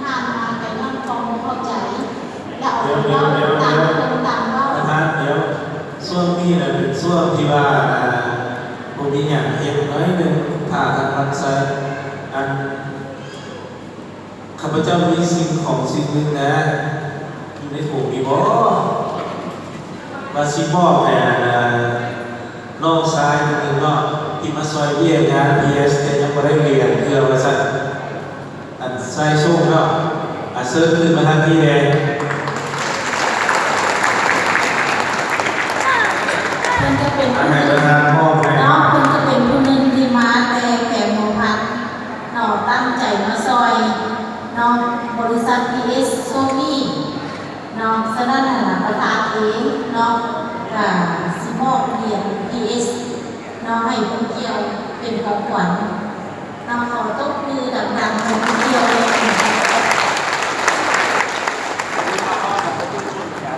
ຜ່ານມາກໍຍ້ອນຄວາມບໍ່ເຂົ້າໃຈ ແລະ ອອກໄປເວົ້າຕ່າງຄົນຕ່າງເວົ້າ. ປະທານ ດຽວ ຊ່ວງນີ້ນະເປັນຊ່ວງທີ່ວ່າ ອ່າ ບໍ່ມີຫຍັງເຮັດໜ້ອຍໜຶ່ງ ຖ້າທາງວັນໄຊ ອັນ ຂ້າພະເຈົ້າມີສິ່ງຂອງສິ່ງໜຶ່ງນະ ຢູ່ໃນຖົງນີ້ບໍ ວ່າຊິມອບໃຫ້ ອັນ ນ້ອງຊາຍຄົນໜຶ່ງເນາະ ທີ່ມາຊ່ອຍວຽກງານ ພີເອສ ແຕ່ຍັງບໍ່ໄດ້ຫຼຽນເທື່ອວ່າຊັ້ນ. ອັນຊາຍໂຊກເນາະ ອາ ເຊີນຂຶ້ນມາທາງພີ້ແດ່. ເພິ່ນກໍເປັນ ອາ ໃຫ້ປະທານມອບໃຫ້ເນາະ ເພິ່ນກໍເປັນຜູ້ໜຶ່ງທີ່ມາແຕ່ແຂວງຫົວພັນເນາະ ຕັ້ງໃຈມາຊ່ອຍເນາະ ບໍລິສັດ ພີເອສ ໂຊກດີເນາະ. ສະນັ້ນຫັ້ນນະ ປະທານເອງເນາະ ກະຊິມອບຫຼຽນ ພີເອສ ເນາະ ໃຫ້ຜູ້ກ່ຽວເປັນຂອງຂວັນເນາະ. ຂໍຕົບມືດັງໆໃຫ້ຜູ້ກ່ຽວເລີຍ.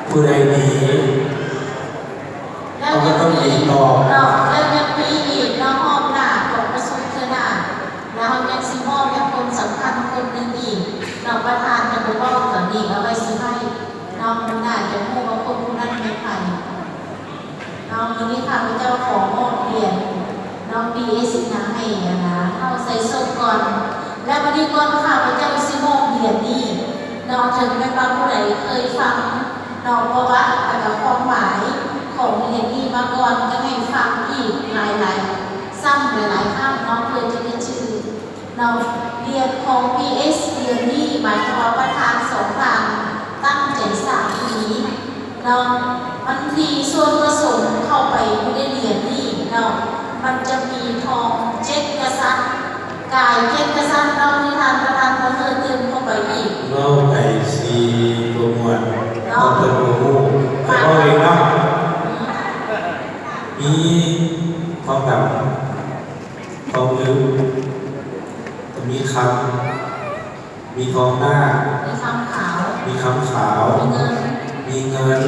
ຜູ້ໃດດີ ເຮົາກໍຕ້ອງດີຕອບເນາະ. ແລ້ວຍັງມີອີກເນາະ ຮອບໜ້າກອງປະຊຸມເທື່ອໜ້າ ແລ້ວເຮົາຍັງຊິມອບໃຫ້ຄົນສຳຄັນຄົນໜຶ່ງອີກເນາະ. ປະທານຈະບໍ່ເວົ້າຕອນນີ້ ເອົາໄວ້ຊິໃຫ້ເນາະ ມື້ໜ້າຈະຮູ້ວ່າຄົນຜູ້ນັ້ນແມ່ນໃຜ. ເນາະ ມື້ນີ້ຂ້າພະເຈົ້າຂໍມອບຫຼຽນເນາະ ພີເອສ ນະ ໃຫ້ ອັນນະ ເຮົາໃສ່ສົບກ່ອນ ແລະ ບັດນີ້ກ່ອນຂ້າພະເຈົ້າຊິມອບຫຼຽນນີ້ເນາະ ເຖິງແມ່ນວ່າຜູ້ໃດເຄີຍຟັງເນາະ ປະຫວັດ ແລະ ກະຄວາມໝາຍຂອງຫຼຽນນີ້ມາກ່ອນ ກໍໃຫ້ຟັງອີກຫຼາຍໆ ຊ້ຳຫຼາຍໆຄັ້ງເນາະ ເພື່ອຈະໄດ້ຈື່ ເນາະ ຫຼຽນຂອງ ພີເອສ ຫຼຽນນີ້ ໝາຍຄວາມວ່າປະທານສອງທ່ານຕັ້ງໃຈສ້າງທີ່ດີເນາະ. ມັນມີສ່ວນປະສົມເຂົ້າໄປຢູ່ໃນຫຼຽນນີ້ເນາະ ມັນຈະມີທອງເຈັດກະສັດ ກາຍເຈັດກະສັດເນາະ ທີ່ທ່ານປະທານປະເຮີຕື່ມເຂົ້າໄປອີກ. ເວົ້າໄປຊິບໍ່ມ່ວນ ເນາະ ເພາະເພິ່ນບໍ່ຮູ້ ຂ້ອຍເວົ້າເອງເນາະ. ອືມ ມີທອງດຳ ທອງລຶກ ກໍມີຄຳ ມີທອງນາກ ມີຄຳຂາວ ມີຄຳຂາວ ມີເງິນ ມີເງິນ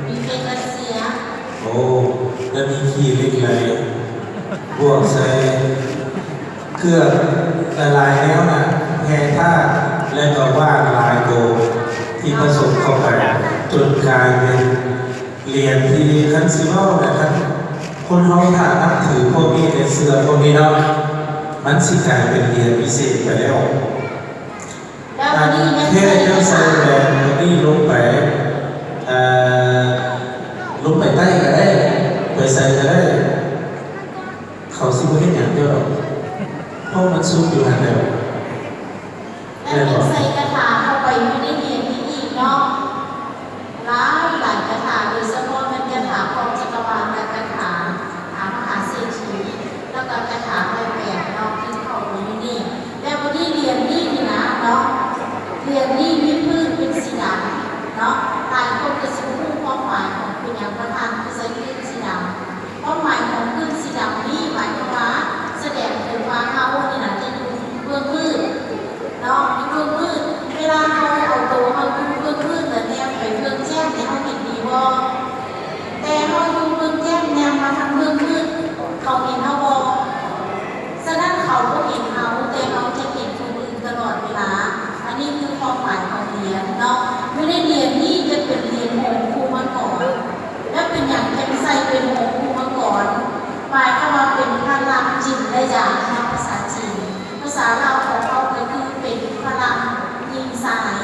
ມີເພັດລັດເຊຍ ໂອ້ ແລະ ມີຂີ້ເຫຼັກໄຫຼ ບວກໃສ່ເຄື່ອງຫຼາຍໆແນວນະ ແຮ່ທາດ ແລະ ກໍຫວ່າງຫຼາຍໂຕທີ່ປະສົມເຂົ້າໄປ ຈົນກາຍເປັນ ຫຼຽນທີ່ຄັນຊິເວົ້ານະ ຄັນຄົນເຮົາຖ້ານັບຖືພວກນີ້ ແລະ ເຊື່ອພວກນີ້ເນາະ ມັນຊິກາຍເປັນຫຼຽນວິເສດໄປແລ້ວ. ແລ້ວອັນນີ້ແມ່ນ ແຄ່ຈັງໃສ່ແຫວນຕົວນີ້ລົງໄປ ເອີ ລົງໄປໃຕ້ກໍໄດ້ ໄປໃສກໍໄດ້ ເຂົາຊິບໍ່ເຮັດຫຍັງເຈົ້າດອກ ເພາະມັນສຸກຢູ່ຫັ້ນແລ້ວ. ແລ້ວຍັງໃສ່ກະຖາເຂົ້າໄປຢູ່ໃນຫຼຽນນີ້ອີກເນາະ ຫຼາຍໆກະຖາ ໂດຍສະເພາະແມ່ນກະຖາຂອງຈັກກະວານ ແລະ ກະຖາ ອາ ມະຫາເສດຖີ ແລ້ວກໍກະຖາຮ້ອຍແປດເນາະ ທີ່ເຂົ້າໄປຢູ່ນີ້. ແລ້ວບັດນີ້ຫຼຽນນີ້ນີ້ນະເນາະ ຫຼຽນນີ້ມີຜືນເປັນສີດຳເນາະ ຫຼາຍຄົນກໍຊິບໍ່ຮູ້ຄວາມໝາຍຂອງເປັນຫຍັງປະທານຄືໃສ່ຜືນສີດຳ. ຄວາມໝາຍຂອງຜືນສີດຳນີ້ ໝາຍຄວາມວ່າສະແດງເຖິງວ່າເຮົານີ້ນະຈະຢູ່ເບື້ອງມືດເນາະ ຢູ່ເບື້ອງມືດ. ເວລາເຮົາເອົາໂຕເຮົາຢູ່ເບື້ອງມືດ ແລ້ວແນມໄປເບື້ອງແຈ້ງນີ້ ເຮົາເຫັນດີບໍ່? ແຕ່ເຮົາຢູ່ເບື້ອງແຈ້ງ ແນມມາທາງເບື້ອງມືດ ເຂົາເຫັນເຮົາບໍ່? ສະນັ້ນເຂົາບໍ່ເຫັນເຮົາ ແຕ່ເຮົາຈະເຫັນຄົນອື່ນຕະຫຼອດເວລາ. ອັນນີ້ຄືຄວາມໝາຍຂອງຫຼຽນເນາະ. ຢູ່ໃນຫຼຽນນີ້ຈະເປັນຫຼຽນໂຮງຄູມັງກອນ ແລະ ເປັນຫຍັງຈຶ່ງໃສ່ເປັນໂຮງຄູມັງກອນ? ໝາຍຄວາມວ່າເປັນພະລັງຈິດ ແລະ ຢານເນາະ ພາສາຈີນ. ພາສາລາວຂອງເຮົາກໍຄືເປັນພະລັງຍິງຊາຍ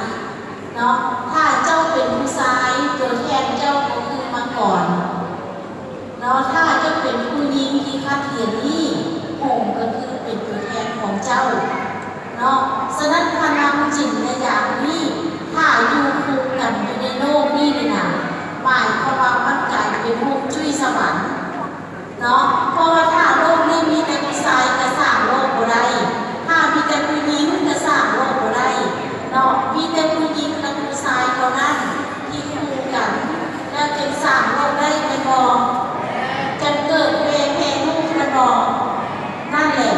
ເນາະ. ຖ້າເຈົ້າເປັນຜູ້ຊາຍ ຕົວແທນເຈົ້າກໍຄືມັງກອນເນາະ. ຖ້າເຈົ້າເປັນຜູ້ຍິງທີ່ຄັດຫຼຽນນີ້ ໂຮງກໍຄືເປັນຕົວແທນຂອງເຈົ້າ ເນາະ. ສະນັ້ນ ພະລັງຈິດ ແລະ ຢານນີ້ ຖ້າຢູ່ຄູ່ກັນຢູ່ໃນໂລກນີ້ນີ້ນະ ໝາຍຄວາມວ່າມັນກາຍເປັນຮວງຈຸ້ຍສະຫວັນເນາະ. ເພາະວ່າຖ້າໂລກນີ້ມີແຕ່ຜູ້ຊາຍກໍສ້າງໂລກບໍ່ໄດ້ ຖ້າມີແຕ່ຜູ້ຍິງກໍສ້າງໂລກບໍ່ໄດ້ເນາະ. ມີແຕ່ຜູ້ຍິງກັບຜູ້ຊາຍເທົ່ານັ້ນທີ່ຄູ່ກັນ ແລ້ວຈຶ່ງສ້າງໂລກໄດ້ແມ່ນບໍ່? ຈຶ່ງເກີດແມ່ແຜ່ລູກແມ່ນບໍ່? ນັ້ນແຫຼະ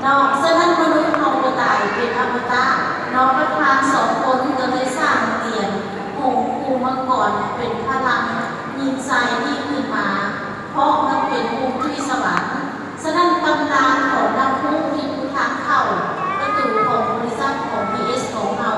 ເນາະ. ສະນັ້ນມະນຸດເຮົາບໍ່ຕາຍ ເປັນອະມະຕະເນາະ. ປະທານສອງຄົນກໍເລີຍສ້າງຫຼຽນໂຮງຄູມັງກອນ ເປັນພະລັງຍິງຊາຍນີ້ຂຶ້ນມາ ເພາະມັນເປັນຮວງຈຸ້ຍສະຫວັນ. ສະນັ້ນຕຳນານຂອງນ້ຳພຸທີ່ຢູ່ທາງເຂົ້າປະຕູຂອງບໍລິສັດຂອງ ພີເອສ ຂອງເຮົາ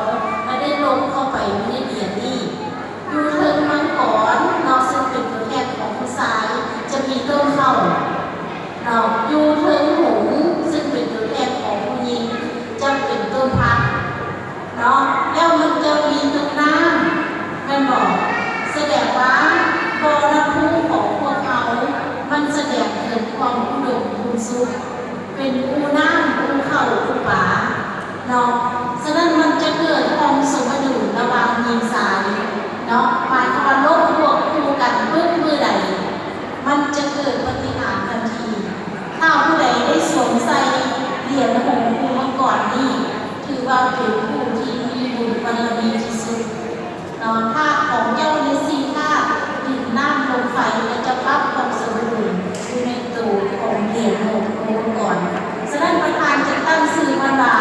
ສຸກ ເປັນອູນ້ຳ ອູເຂົ້າ ອູປາເນາະ. ສະນັ້ນມັນຈະເກີດຄວາມສົມດຸນລະຫວ່າງຍິງຊາຍເນາະ ໝາຍຄວາມວ່າລົບຄວບຄູ່ກັນປຶບມື້ໃດ ມັນຈະເກີດປາຕິຫານທັນທີ. ຖ້າຜູ້ໃດໄດ້ສວມໃສ່ຫຼຽນຫົງອູມັງກອນນີ້ ຖືວ່າເປັນຜູ້ທີ່ມີບຸນບາລະມີທີ່ສຸດເນາະ. ທາດຂອງເຈົ້າມີສີ່ທາດ ດິນ ນ້ຳ ລົມ ໄຟ ກໍຈະປັບຄວາມສົມດຸນຢູ່ໃນໂຕຂອງຫຼຽນຫົງອູມັງກອນ. ສະນັ້ນປະທານຈຶ່ງຕັ້ງຊື່ມັນວ່າ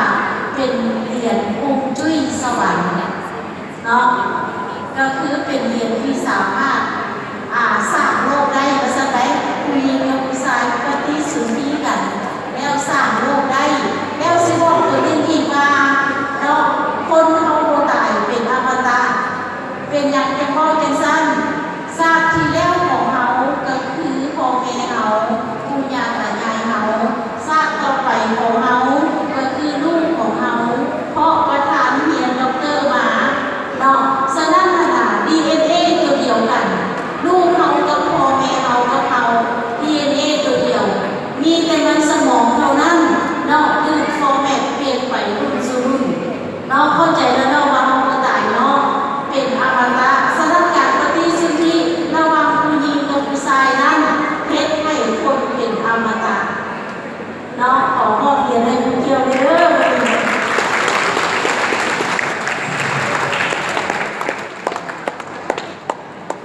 ເປັນຫຼຽນຮົວງຈຸ້ຍສະຫວັນເນາະ ກໍຄືເປັນຫຼຽນທີ່ສາມາດ ອາ ສ້າງໂລກໄດ້ວ່າຊັ້ນໄດ໋. ຜູ້ຍິງກັບຜູ້ຊາຍປະຕິສົນທິກັນ ແລ້ວສ້າງໂລກໄດ້. ແລ້ວຊິບອກຕົວໜຶ່ງອີກວ່າເນາະ ຄົນເຮົາບໍ່ຕາຍ ເປັນອະມະຕະ. ເປັນຫຍັງຈັ່ງເວົ້າຈັ່ງຊັ້ນ? ຊາດທີ່ແລ້ວຂອງເຮົາກໍຄືພໍ່ແມ່ເຮົາ, ປູ່ຍ່າຕາຍາຍເຮົາ, ຊາດຕໍ່ໄປຂອງເຮົາກໍຄືລູກຂອງເຮົາ, ເພາະປະທານຮຽນດັອກເຕີມາເນາະ. ສະນັ້ນຫັ້ນນະ ດີເອັນເອຕົວດຽວກັນ, ລູກເຮົາກັບພໍ່ແມ່ເຮົາກັບເຮົາ ດີເອັນເອຕົວດຽວ, ມີແຕ່ມັນສະໝອງເທົ່ານັ້ນເນາະ ຖືກຟໍແມັດປ່ຽນໄປລຸ້ນສູ່ລຸ້ນເນາະ. ເຂົ້າໃຈແລ້ວເນາະວ່າເຮົາບໍ່ຕາຍເນາະ ເປັນອະມະຕະ. ສະນັ້ນການປະຕິສົນທິລະຫວ່າງຜູ້ຍິງກັບຜູ້ຊາຍນັ້ນ ເຮັດໃຫ້ຄົນເປັນອະມະຕະເນາະ. ຂໍມອບຮຽນໃຫ້ຄູກ່ຽວເດີ.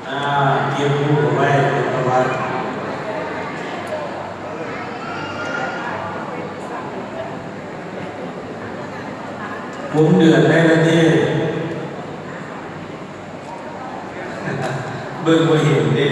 ອາ ເກັບຮູ້ເອົາໄວ້ເປັນປະຫວັດ. ຫົກເດືອນໄດ້ແລ້ວເດ້. ເບິ່ງບໍ່ເຫັນເດ້.